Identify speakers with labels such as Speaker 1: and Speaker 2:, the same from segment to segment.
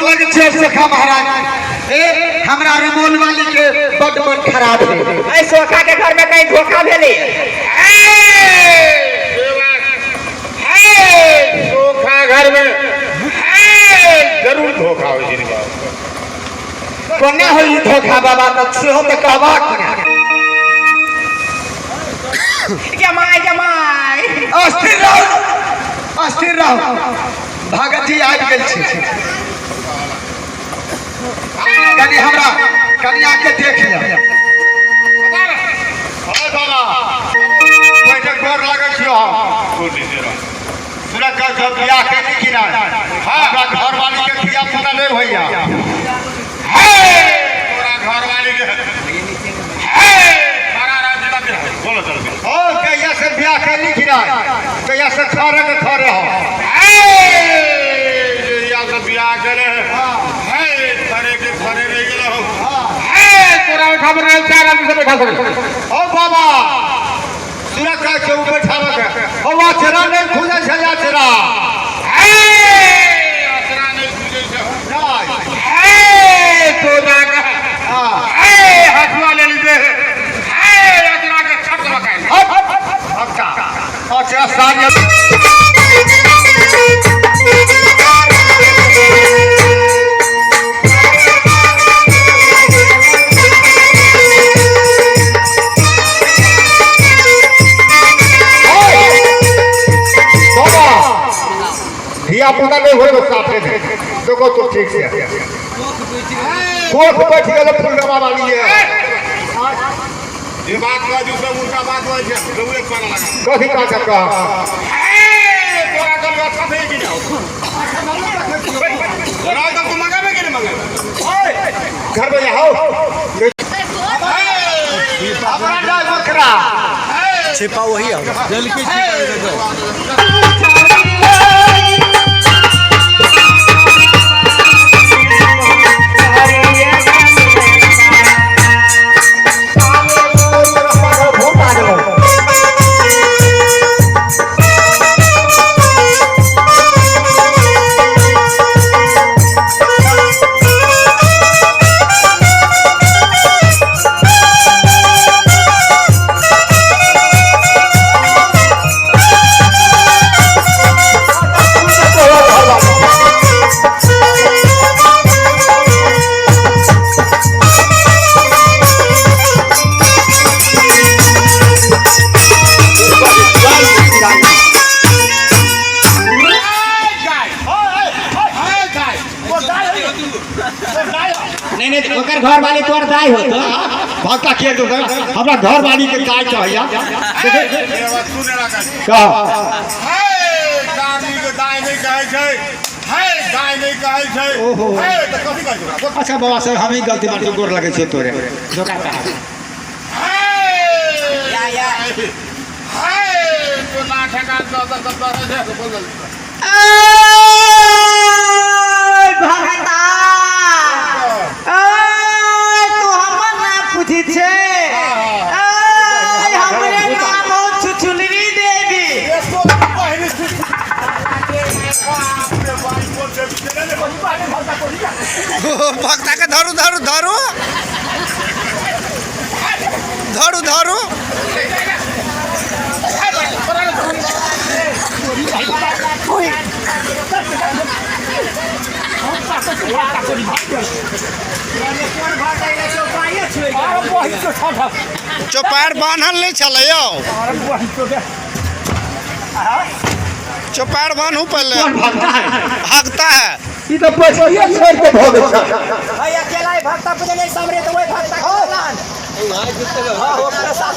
Speaker 1: लगे छै सोखा महाराज। ए हमरा रमोल वाली के बड मन खराब है।
Speaker 2: ऐ सोखा के घर में कहीं धोखा भेलै।
Speaker 3: धोखा घर में जरूर धोखा होइ छै बाबा।
Speaker 1: कोना होई धोखा बाबा, तब सेहो तऽ कहबाक ने।
Speaker 2: जमाई जमाई
Speaker 1: अस्थिर रहू, अस्थिर रहू, भगत जी आबि गेल छै। कनि हमरा कनिया के देख लिअ।
Speaker 3: हाय बाबा, पहिले गोर लगै छियौ हम। सुनऽ कल जब बियाह केली कि नहि, हमरा घरवाली के धिया पुता नहि होइया। हे तोरा घरवाली के हे सारा रात बोलो चलो। ओ कहिया से बियाह केली कि नहि, कहिया से खरे के खरे हो। हे जहिया से बियाह केले हे खरे के खरे रहि गेल हो। हे तोरा ओहिठाम रहल चार आदमी से बैठा सकै। ओ बाबा सुनऽ कहै छै ओ बैठाबऽ के। ओ अचरा नहि खुजै छै, अचरा। हे अचरा नहि खुजै छै। नहि। हे तो जाके हे हथुआ ले लीजे। हे अचरा के छत लगाए। अच्छा अचरा सारी। बाबा धिया पुता नहीं होय साथे में देखो तो ठीक से कोख बैठ गेल फुलवा वाली है। जे बात कह जो सब उल्टा बात होइ छै, रउए पाना लगा कथी का कह। ए तोरा कल अच्छा थे कि ना तोरा कल तो मंगाबे कि नहीं मंगाबे। घर में आओ अपना जाय बकरा
Speaker 4: छिपा वही आओ जल के
Speaker 1: भूत आ गेलो।
Speaker 2: नहीं नहीं, ओकर घर वाली तोर दाई होतो।
Speaker 1: भक्ता के दो हमरा घर वाली के काय चाहिए कह।
Speaker 3: हे दादी के दाय नहीं कहै छै, हे दाय नहीं कहै छै।
Speaker 1: ओहो।
Speaker 3: हे तऽ कथी कहै छै ओकरा?
Speaker 1: अच्छा बाबा साहब, हम ही गलती मार के गोर लगे छै तोरे।
Speaker 2: धोखा कहा।
Speaker 3: हे
Speaker 2: या या
Speaker 3: हे तो ना ठेका दस दस दस दस बोल।
Speaker 2: ए भगता, ए तू हमर नाम पूछी छै। ए हमरे नाम हो छुछुनरी देवी।
Speaker 4: भक्ता के धरू धरू धरू धरू धरू। चौपार बान्हल नहीं छलै यौ, चौपार बान्हू पहले।
Speaker 1: भगता है,
Speaker 4: भागता है।
Speaker 1: ई तो पैसिए छोड़ के भोगे छै।
Speaker 2: भाई अकेला ही भक्ता पूजे नहीं सामने तो वही भक्ता के लान। हां ओकरा साथ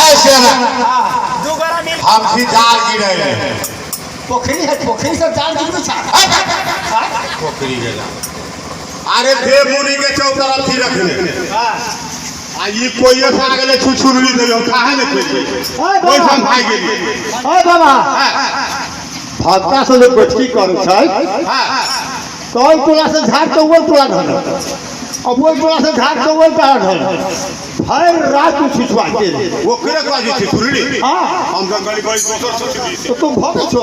Speaker 3: ऐसे ना
Speaker 2: दू गोरा मिल
Speaker 3: हम भी जाल गिरे रहे।
Speaker 1: पोखरी है, पोखरी से जाल गिरबै छै।
Speaker 3: पोखरी के जाल। अरे देवमुनि के चौतरफ थी रखने आ ई कोई से आ गेलै छुछुरली देलौ काहे ने खेलियै ओहि हम भागि गेलियै।
Speaker 1: ओए बाबा, भक्ता से जे बैठकी करै छै, तोल तोला से झाड़ तो वो तोला धन।
Speaker 3: अब ओहि गोड़ा से झाड़ के ओहि पैर धर भरि रात तू छिछुआते रही।
Speaker 5: ओकरे कहै छै छिछुरली।
Speaker 3: हाँ।
Speaker 5: हम तऽ गली गली दोसर सोचली।
Speaker 3: तो तुम भगे छो।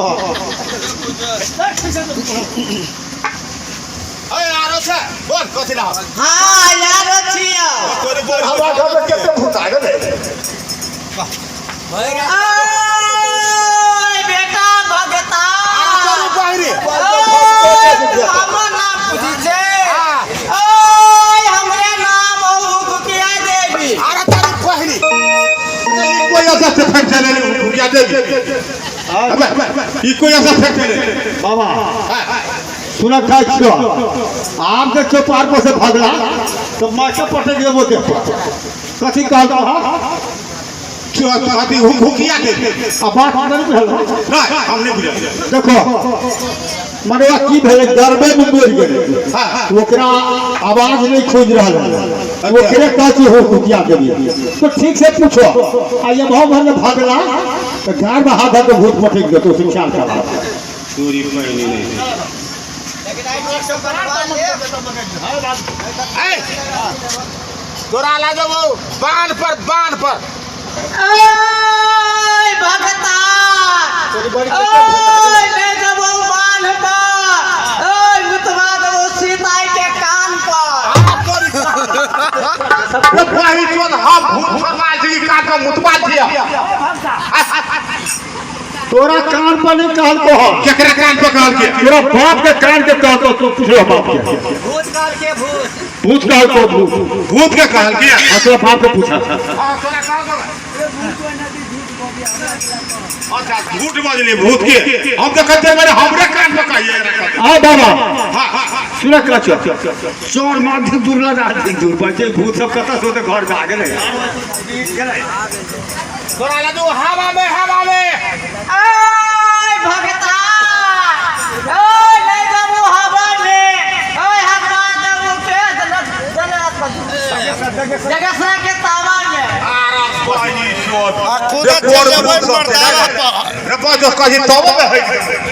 Speaker 5: अरे आरो छै बोल कथि ना।
Speaker 2: हाँ यारो छियो।
Speaker 5: तोरे बोल
Speaker 3: हमरा घर में कते भूत आ गेलै।
Speaker 2: ओए बेटा भगता।
Speaker 5: तोरे बाहरे।
Speaker 2: ओए हमर नाम पूछी छे। ओए हमरे नाम हौ हुकुकिया देवी।
Speaker 5: अरे तोरे पहली कोई ऐसा से फेंक चले रुकिया देवी। अबे ई कोई ऐसा फेंक चले
Speaker 3: बाबा सुना खाइ छियो आम के चौपार पर से भगला तो माछा पटक देबो देह पर। कथी कहलको हँ?
Speaker 5: अथी हुकिया देवी।
Speaker 3: आ बात नहि बुझल?
Speaker 5: नहीं हम नहीं बुझल।
Speaker 3: देखो मनुआ की भेलै डरबे में मरि गेलै। ओकरा आवाज नहीं खोज रहल है, ओकरे कहै छै हो कुतिया देवी। तो ठीक से पूछो आ ये भाव भर में भगला तो गार में हाथ धऽ के भूत पटकि देतौ से ख्याल करा।
Speaker 5: चोरी पहली नहीं। तोरा ला देबो बांध पर बांध पर।
Speaker 2: ओए भगता। ओए ले देबो बांध पर। ओए मुतवा देबो सीताई के कान पर।
Speaker 5: वही चोद हम भूत छोड़वा छी का के मुतवा दिया।
Speaker 3: तोरा कान पर नहीं कहलको हँ।
Speaker 5: केकरा कान पर कहलके?
Speaker 3: तोरा बाप के कान के कहलको तू पूछलो बाप के।
Speaker 2: भूत काल के भूत।
Speaker 3: भूत कहलको भूत।
Speaker 5: भूत के कहलके?
Speaker 3: हाँ, तोरा बाप के पूछा।
Speaker 5: हां तोरा कहलको। अच्छा झूठ बजली भूत के। हम तो कहते मेरे हमरे कान पर कहिए।
Speaker 3: आ बाबा
Speaker 5: हां हां
Speaker 3: सुना का छो चोर माध्यम दूर लगा दे दूर बचे भूत सब कतऽ से ओते घर में आ गेलै।
Speaker 5: तोरा ला दो हवा में हवा में।
Speaker 2: ओए भगता। ओए ले देबो हवा में। ओए हवा देबो के जगह के तावा में।
Speaker 5: आरा पानी चोद।
Speaker 4: आ खुदा चल जेबै मर्दावा पर।
Speaker 5: रे बा जो कही तब में है।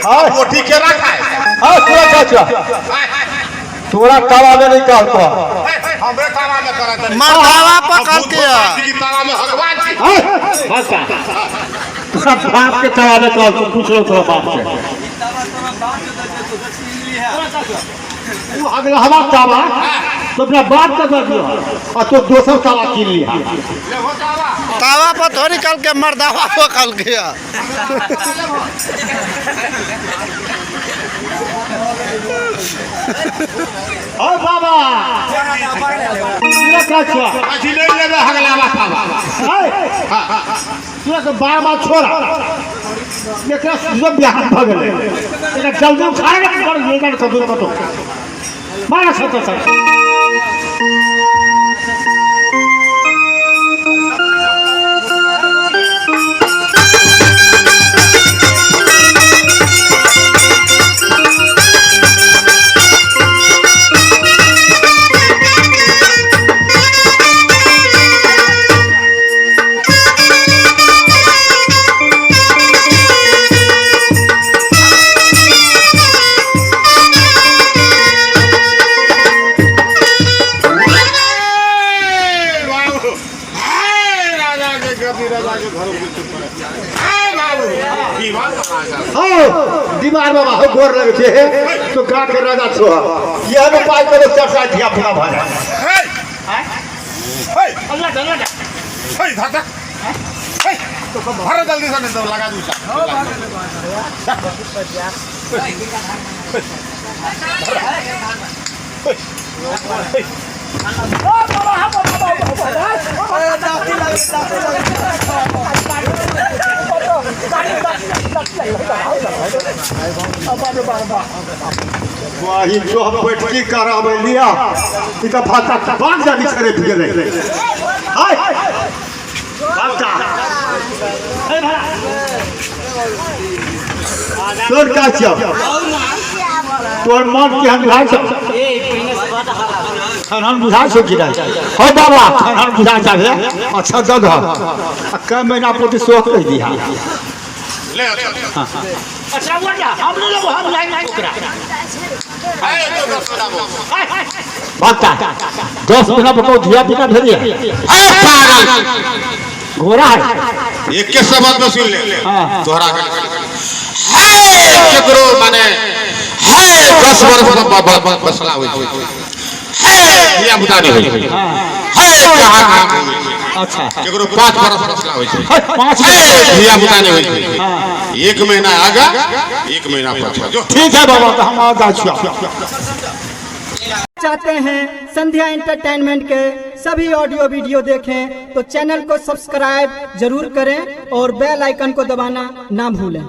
Speaker 3: हाँ।
Speaker 5: रोटी के रखा है।
Speaker 3: हाँ सुना का छो तोरा तावा में नहीं कहलको।
Speaker 5: हमरे तावा में करत रहे।
Speaker 4: मर्दावा पर कहलके।
Speaker 5: तावा में भगवान जी।
Speaker 3: हाँ भगता तोरा बाप के तावा में कहलको पूछ लो तोरा बाप से। तू अगला हवा तावा तो अपना बाप का दे दियो आ तो दोसर तावा कीन लिहा।
Speaker 4: तावा पर थोड़ी कहलके मर्दावा पर कहलके।
Speaker 3: ओ बाबा सुना का छो
Speaker 5: अजी नहीं लेबे हगलावा तावा।
Speaker 3: सुना के बाबा छोड़ा एकरा सब बियाह भ गेलै। एकरा जल्दी उखाड़ के कर लेकर कतौ कतौ मारा सत सत। दीवार बाबा हो गोर लगे छे तो गा के राजा छो यह न पाई करे चर्चा धिया पुता भा जाए।
Speaker 5: हे हे अल्लाह अल्लाह हे धाता हे तो भर जल्दी से नहीं तो लगा दूं।
Speaker 3: वही जो हम बैठकी कराबै लिया ई तऽ भाता बाग जानी छड़े गेलै। हाय भाता तोर का छियौ तोर मन केहन बुझाइ छौ? खनहन बुझाइ छौ कि नहि? हौ बाबा खनहन बुझाइ छै। अच्छा दऽ दह आ कै महीना पोती सेहो कहि दिहा।
Speaker 5: ले
Speaker 3: अच्छा हम नहीं लेबो हम नहीं ओकरा।
Speaker 1: भक्ता 10 महीना पर धिया पुता भेलिए।
Speaker 3: ए पागल,
Speaker 1: घोड़ा है।
Speaker 3: एके शब्द में सुन ले।
Speaker 1: हाँ।
Speaker 3: तोहरा के है केकरो माने है 10 वर्ष में बसला होइ छै, है धिया पुता नहीं होइ छै, है कहाँ कहाँ होइ छै।
Speaker 1: अच्छा।
Speaker 3: केकरो 5 वर्ष बसला होइ छै,
Speaker 1: 5
Speaker 3: है धिया पुता नहीं होइ छै। 1 महीना आगा 1 महीना पाछा जो।
Speaker 1: ठीक है बाबा, तो हम आ जा छियो।
Speaker 2: चाहते हैं संध्या एंटरटेनमेंट के सभी ऑडियो वीडियो देखें तो चैनल को सब्सक्राइब जरूर करें और बेल आइकन को दबाना ना भूलें।